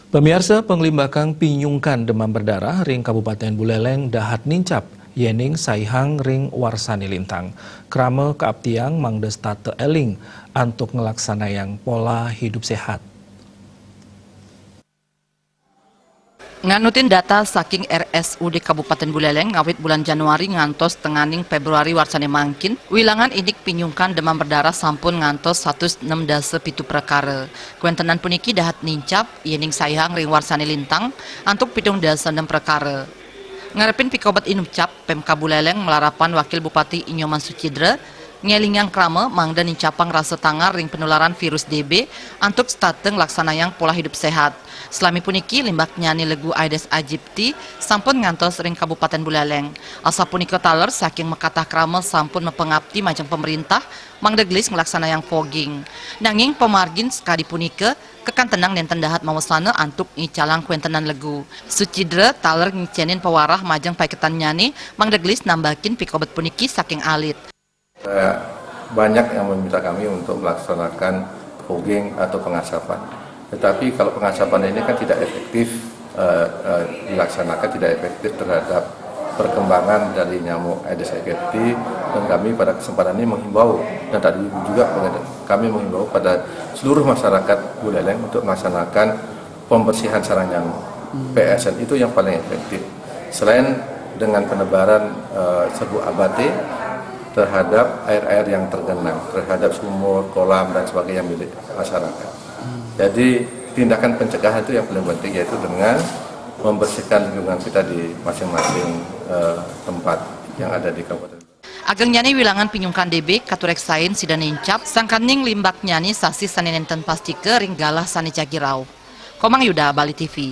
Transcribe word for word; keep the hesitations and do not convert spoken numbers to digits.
Pamiarsa, panglimbakang pinyungkan demam berdarah ring Kabupaten Buleleng dahat nincap, yening saihang ring warsané lintang. Krama kaaptiang mangda setata éling antuk nglaksanayang pola hidup séhat. Nganutin data saking R S U D Kabupaten Buleleng, ngawit bulan Januari ngantos tenganing Februari warsané mangkin, wilangan indik pinyungkan demam berdarah sampun ngantos satus nem dasa pitu prekara. Kawéntenan puniki dahat nincap, yening saihang ring warsané lintang, antuk pitung dasa nem prekara. Ngarepin pikobet inucap, Pemkab Buleleng malarapan Wakil Bupati I Nyoman Suchidra, ngélingang krama mangda nincapang rasa tangar ring penularan virus D B antuk setata nglaksanayang pola hidup séhat. Salami puniki, limbaknyané legu Aedes aegypti sampun ngantos ring Kabupaten Buleleng. Asapunika taler saking makatah krama sampun mapangapti majeng pamréntah mangda gelis nglaksanayang fogging. Nanging pamargin sakadi punika, kakantenang nénten dahat mawasana antuk ngicalang kawéntenan legu. Suchidra taler ngicénin pawarah majeng paiketannyané mangda gelis nambakin pikobet puniki saking alit. Eh, banyak yang meminta kami untuk melaksanakan fogging atau pengasapan. Tetapi kalau pengasapan ini kan tidak efektif, eh, eh, dilaksanakan, tidak efektif terhadap perkembangan dari nyamuk Aedes aegypti, dan kami pada kesempatan ini menghimbau, dan tadi juga kami menghimbau pada seluruh masyarakat Buleleng untuk melaksanakan pembersihan sarang nyamuk. P S N itu yang paling efektif. Selain dengan penebaran, eh, serbuk abate terhadap air-air yang tergenang, terhadap sumur, kolam, dan sebagainya milik masyarakat. Jadi, tindakan pencegahan itu yang paling penting, yaitu dengan membersihkan lingkungan kita di masing-masing, eh, tempat yang ada di Kabupaten. Agengnyané wilangan pinyungkan D B katureksain sida nincap, sangkaning limbaknyané sasih sané nénten pastika ring galah sané jagi rauh. Komang Yuda, Bali T V.